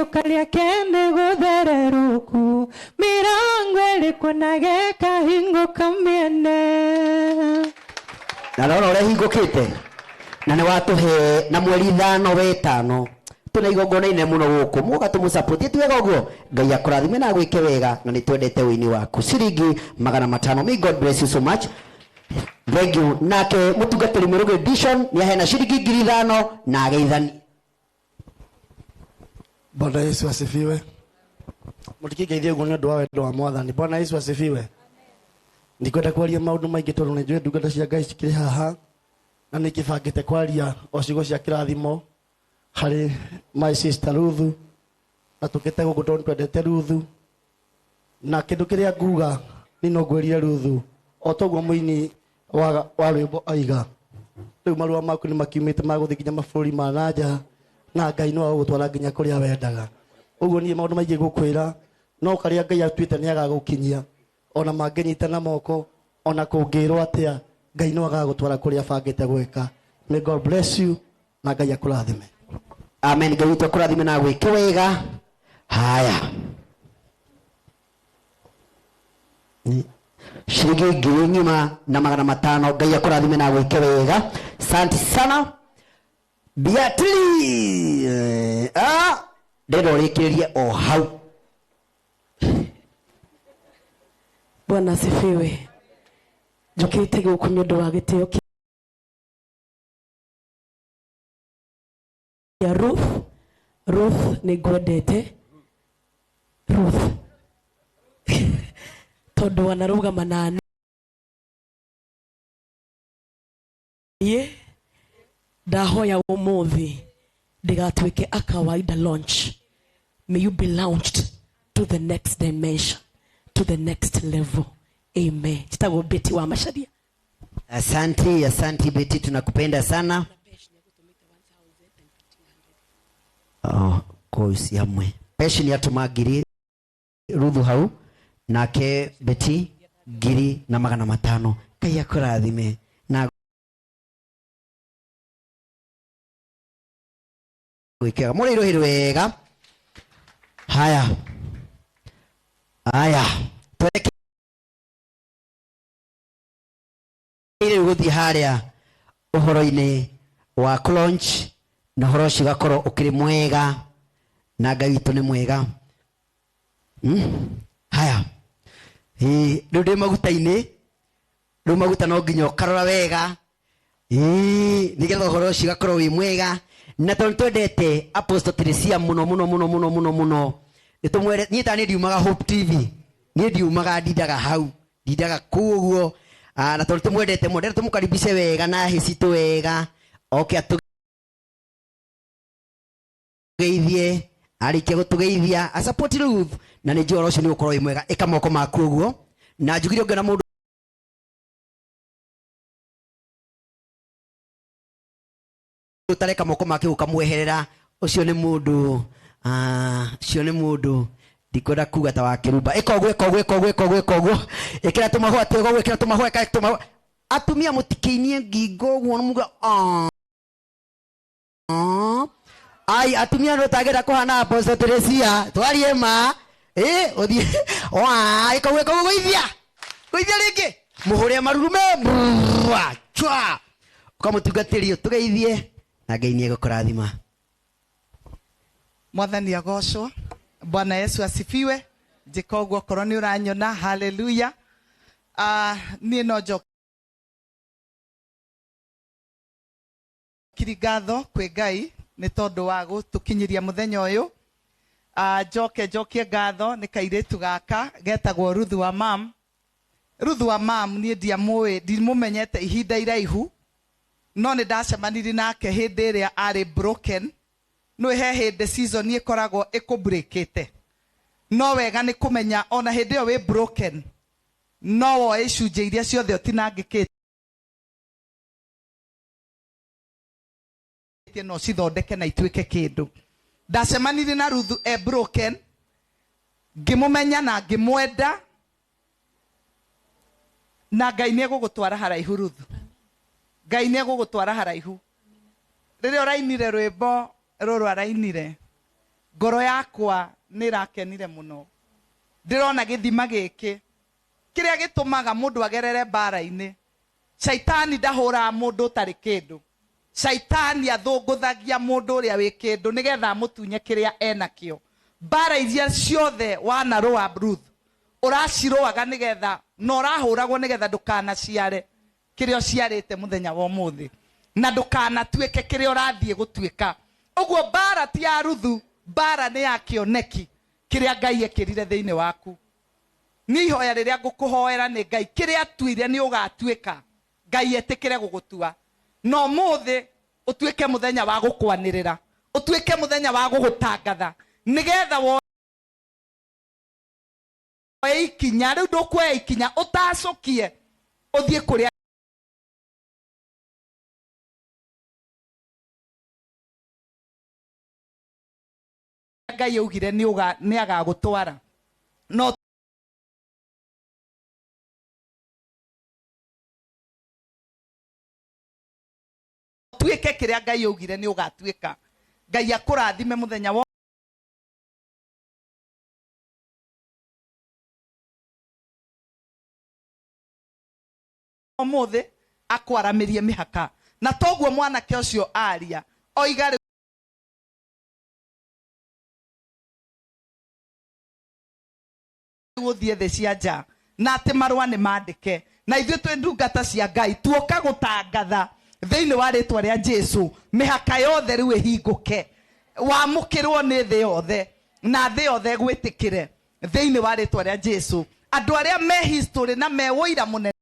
Riũka rĩake nĩ gũthererũku, mĩrango ĩrĩkwo na gĩkahingũka mĩene. Na ndona ũrĩa hingũkĩte na nĩ watũhe na mweri 5 wetano tuna igongona inene mũno gũkũ mũga tũmũsupport ti wega ũguo. Ngai akũrathime na agwĩke wega, na nĩ twendete ũini waku. Ciringi 500. May God bless you so much. Thank you. Nake mũtungatĩri Mũrũgĩ Dishon nĩ aheana ciringi 5,000 na ageithani. Bwana Yesu asifiwe. Mũtikĩngeithie ũguo nĩ ũndũ wa wendo wa Mwathani. Bwana Yesu asifiwe. Ndikwenda kwaria maũndũ maingĩ tondũ nĩ njũĩ ndungata cia Ngai cikĩrĩ haha na nĩ ngĩbangĩte kwaria o ciugo cia kĩrathimo harĩ my sister Ruthu, na tũkĩte gũkũ tondũ twendete Ruthu, na kĩndũ kĩrĩa nguga nĩ no ngwĩrire Ruthu o toguo mũini wa rwĩmbo aiga, rĩu marũa maku nĩ makiumĩte ma gũthiĩ nginya mabũrũri ma na nja, na Ngai no agũgũtwara nginya kũrĩa wendaga. Ũguo niĩ maũndũ maingĩ gũkwĩra, no karĩa Ngai atuĩte nĩ agagũkinyia, ona mangĩnyita na moko, ona kũngĩrwo atĩa, Ngai no agagũtwara kũrĩa abangĩte gwĩka. May God bless you na Ngai akũrathime. Amen. Ngai witũ akũrathime na agwĩke wega. Haya, ciringi 1,500. Ngai akũrathime na agwĩke wega. Asante sana Beatrice. Ndĩrenda ũrĩkĩrĩrie o hau. Bwana asifiwe. Njũkĩte gũkũ nĩ ũndũ wa gĩtĩo kĩa Ruth. Ruth nĩ ngwendete Ruth, tondũ wanarũgama na niĩ. Ndahoya ũmũthĩ ndĩgatuĩke a kawaida launch. May you be launched to the next dimension, to the next level. Amen. Njĩtagwo Betty wa Macharia. Asanti, asanti Betty, tunakupenda sana. Oh, kosi hamwe. Peshi ni atuma ngiri Ruthu hau, nake Betty 1,500. Ngai akũrathime na gwĩkĩra mũrĩ irũhĩ wega. Haya, haya, twerekeire rĩu gũthiĩ harĩa ũhoro-inĩ wa launch, na ũhoro ũcio ũgakorwo ũkĩrĩ mwega, na Ngai witũ nĩ mwega. Haya, rĩu ndĩ maguta-inĩ, rĩu maguta no nginya ũkarora wega, nĩgetha ũhoro ũcio ũgakorwo wĩ mwega. Na tondũ twendete Apostle Teresia mũno mũno mũno mũno mũno mũno, nĩtũmwere, niĩ ta niĩ ndiumaga Hope TV, niĩ ndiumaga, ndindaga hau, ndindaga kũu ũguo. Na tondũ tũmwendete mũno, ndĩrenda tũmũkaribishe wega na hĩ citũ wega, oke atũgeithie, arĩkia gũtũgeithia a support Ruth, na nĩ njũĩ ũhoro ũcio nĩ ũgũkorwo wĩ mwega. Ĩka moko maku ũguo, na njugire ũngĩona mũndũ ũtareka moko make ũkamweherera, ũcio nĩ mũndũ, ũcio nĩ mũndũ ndikwenda kuga ta wa kĩrumba. Ĩka ũguo, ĩka ũguo, ĩka ũguo, ĩka ũguo, ĩka ũguo, ĩkĩra tũmahũa twega ũguo, ĩkĩra tũmahũa, ĩka tũmahũa. Atumia mũtikĩinie ngingo ũguo, nĩ muga, Ai, atumia no tagera kũhana Apostle Teresia, twarie ma. Ũthiĩ, wa, ĩka ũguo, ĩka ũguo, gũithia. Gũithia rĩngĩ. Mũhũre marurume, brrrr, chwa. Ũkamũtungatĩria, ũtũgeithie, na Ngai nĩ egũkũrathima. Mwathani agocwo. Bwana Yesu asifiwe. Njĩka ũguo okorwo nĩ ũranyona. Haleluya. Niĩ no njokie ngatho kwĩ Ngai nĩ tondũ wa gũtũkinyĩria mũthenya ũyũ. Njoke njokie ngatho nĩ kairĩtu gaka getagwo Ruth wa Mam. Ruth wa Mam niĩ ndiamũĩ, ndimũmenyete ihinda iraihu, no nĩ ndacemanirie nake hĩndĩ ĩrĩa arĩ broken. Nĩ he hĩndĩ season ĩkoragwo ĩkũbreakĩte, no wega nĩ kũmenya ona hĩndĩ ĩyo wĩ broken no woe icunjĩ iria ciothe ũtinangĩkĩtie no cithondeke na ituĩke kĩndũ. Ndacemanirie na Ruth e broken, ngĩmũmenya na ngĩmwenda, na Ngai nĩ egũgũtwara haraihu. Ruth, Ngai nĩ egũgũtwara haraihu. Rĩrĩa ũrainire rwĩmbo rũrũ arainire, Ngoro yakwa nĩ ĩrakenire mũno. Ndĩrona gĩthima gĩkĩ kĩrĩa gĩtũmaga mũndũ agerere mbara-inĩ. Shaitani ndahũraga mũndũ ũtarĩ kĩndũ. Shaitani athũngũthagia mũndũ ũrĩa wĩ kĩndũ nĩgetha amũtunye kĩrĩa enakĩo. Mbara iria ciothe wanarũa Ruth, ũracirũaga nĩgetha na ũrahũragwo nĩgetha ndũkanaciare kĩrĩa ũciarĩte mũthenya wa ũmũthĩ, na ndũkanatuĩke kĩrĩa ũrathiĩ gũtuĩka. Ũguo mbara ti ya Ruthu, mbara nĩ ya kĩoneki kĩrĩa Ngai ekĩrire thĩinĩ waku. Niĩ ihoya rĩrĩa ngũkũhoera nĩ Ngai kĩrĩa atuire nĩ ũgatuĩka, Ngai etĩkĩre gũgũtua. Na ũmũthĩ ũtuĩke mũthenya wa gũkwanĩrĩra, ũtuĩke mũthenya wa gũgũtangatha, nĩgetha woe ikinya. Rĩu ndũkuoya ikinya ũtacũkie ũthiĩ kũrĩa Ngai augire nĩ agagũtwara. No tuĩke kĩrĩa Ngai augire nĩ ũgatuĩka. Ngai akũrathime mũthenya wa ũmũthĩ, akwaramĩrie mĩhaka. Na toguo mwanake ũcio aria oiga rĩu ũthiĩ thĩ cia nja, na atĩ marũa nĩ mandĩke. Na ithuĩ twĩ ndungata cia Ngai tuoka gũtangatha thĩinĩ wa rĩtwa rĩa Jesu, mĩhaka yothe rĩu ĩhingũke, wamũkĩrwo nĩ thĩ yothe, na thĩ yothe ĩgwĩtĩkĩre thĩinĩ wa rĩtwa rĩa Jesu. Andũ arĩa me history na me ũira mũnene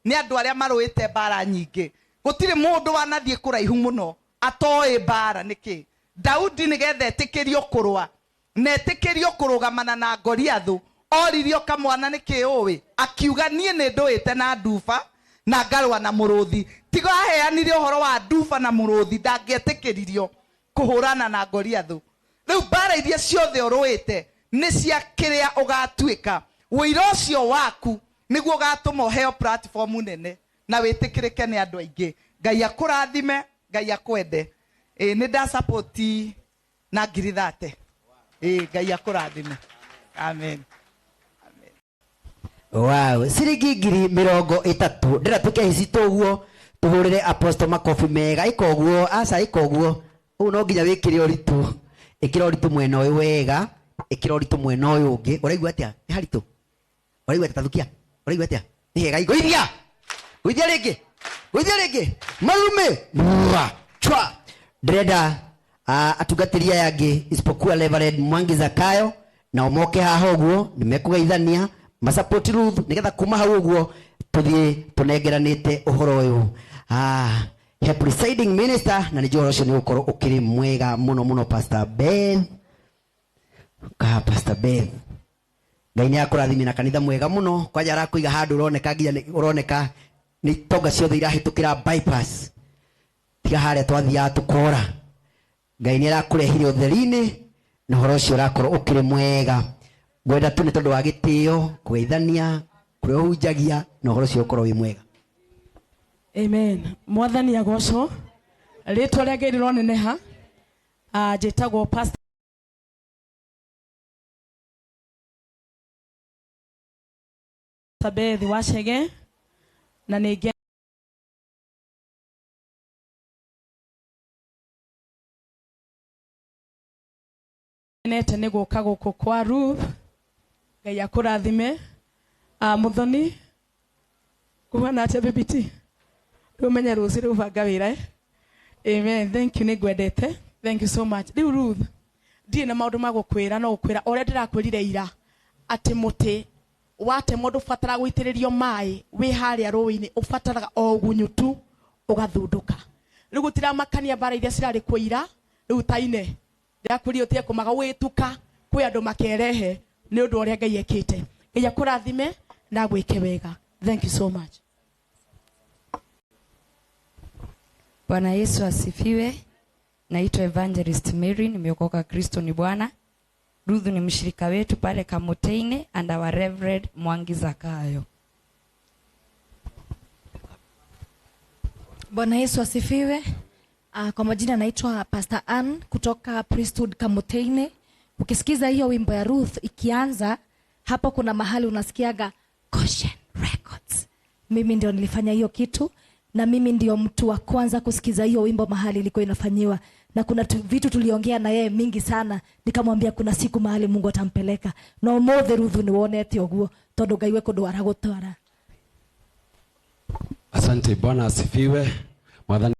nĩ andũ arĩa marũĩte mbara nyingĩ. Gũtirĩ mũndũ wanathiĩ kũraihu mũno atoĩ mbara nĩkĩ. Daudi nĩgetha etĩkĩrio kũrũa na etĩkĩrio kũrũgamana na Goliathu, oririo kamwana nĩkĩ ũĩ, akiuga niĩ nĩ ndũĩte na nduba na ngarũa na mũrũthi. Tiga aheanire ũhoro wa nduba na mũrũthi, ndangĩetĩkĩririo kũhũrana na Goliathu. Rĩu mbara iria ciothe ũrũĩte nĩ cia kĩrĩa ũgatuĩka. Ũira ũcio waku nĩguo ũgatũma ũheo platform nene na wĩtĩkĩrĩke nĩ andũ aingĩ. Ngai akũrathime, Ngai akwende. Nĩ nda support na 30,000. Ngai akũrathime. Amen. Wow, ciringi 30,000. Ndĩra tuke hicito ũguo tũhũrĩre apostle makobi mega. Ĩka ũguo, aca ĩka ũguo. Ũũ no nginya wĩkĩre ũritũ. Ĩkĩra ũritũ mwena ũyũ wega, ĩkĩra ũritũ mwena ũyũ ũngĩ. Ũraigua atĩa? Nĩ haritũ? Ũraigua atĩa Tathukia? Ũraigua atĩa? Nĩ hega. Ngũithia! Ngũithia rĩngĩ. Ngũithia rĩngĩ. Marume. Mwa. Chwa. Ndĩrenda atungatĩri aya angĩ isipokuwa Reverend Mwangi Zakayo nao moke haha ũguo nĩ mekũgeithania masupport Ruth nĩgetha kuma hau ũguo tũthiĩ tũnengeranĩte ũhoro ũyũ. He presiding minister na nĩ njũĩ ũhoro ũcio nĩ ũgũkorwo ũkĩrĩ mwega mũno mũno. Pastor Beth. Ka Pastor Beth. Ngai nĩ akũrathimie na kanitha mwega mũno. Kwanja arakũiga handũ ũroneka nginya ũroneka nĩ itonga ciothe irahĩtũkĩra bypass. Tiga harĩa twathiaga tũkora. Ngai nĩ arakũrehire ũtheri-inĩ na ũhoro ũcio ũrakorwo ũkĩrĩ mwega. Ngwenda tu nĩ tondũ wa gĩtĩo, kũgeithania, kũrĩa ũhunjagia na ũhoro ũcio ũkorwo wĩ mwega. Amen. Mwathani agocwo. Rĩtwa rĩa Ngai rĩroneneha. Njĩtagwo Pastor Beth Wachege na nĩ ngenete nĩ gũka gũkũ kwa Ruth. Ngai akũrathime. Muthoni kuhana atĩa BBT? Rĩu menye rũciũ rĩu banga wĩra, eh? Amen. Thank you, nĩ ngwendete. Thank you so much. Rĩu Ruth, ndirĩ na maũndũ ma gũkwĩra, no gũkwĩra ũrĩa ndĩrakwĩrire ira atĩ mũtĩ watemwo ndũbataraga gũitĩrĩrio maĩ wĩ harĩa rũĩ-inĩ, ũbataraga o ũgunyu tu ũgathundũka. Rĩu gũtiramakania mbara iria cirarĩ kuo ira, rĩu taine ndĩrakwĩrire ũtige kũmaga wĩtuka kwĩ andũ makerehe nĩ ũndũ ũrĩa Ngai ekĩte. Ngai akũrathime na agwĩke wega. Thank you so much. Bwana Yesu asifiwe. Naitwa Evangelist Mary, nimeokoka, Kristo ni Bwana. Ruth ni mshirika wetu pale Kamoteine and our Reverend Mwangi Zakayo. Bwana Yesu asifiwe. Kwa majina naitwa Pastor Ann kutoka Priesthood Kamuteine. Ukisikiza hiyo wimbo ya Ruth ikianza, hapo kuna mahali unasikiaga Goshen Records. Mimi ndio nilifanya hiyo kitu na mimi ndio mtu wa kwanza kusikiza hiyo wimbo mahali ilikuwa inafanyiwa, na kuna vitu tuliongea na yeye mingi sana, nikamwambia kuna siku mahali Mungu atampeleka na umuthi Ruth niwonete uguo tondu Ngai we kundu aragutwara. Asante. Bwana asifiwe. Mwathani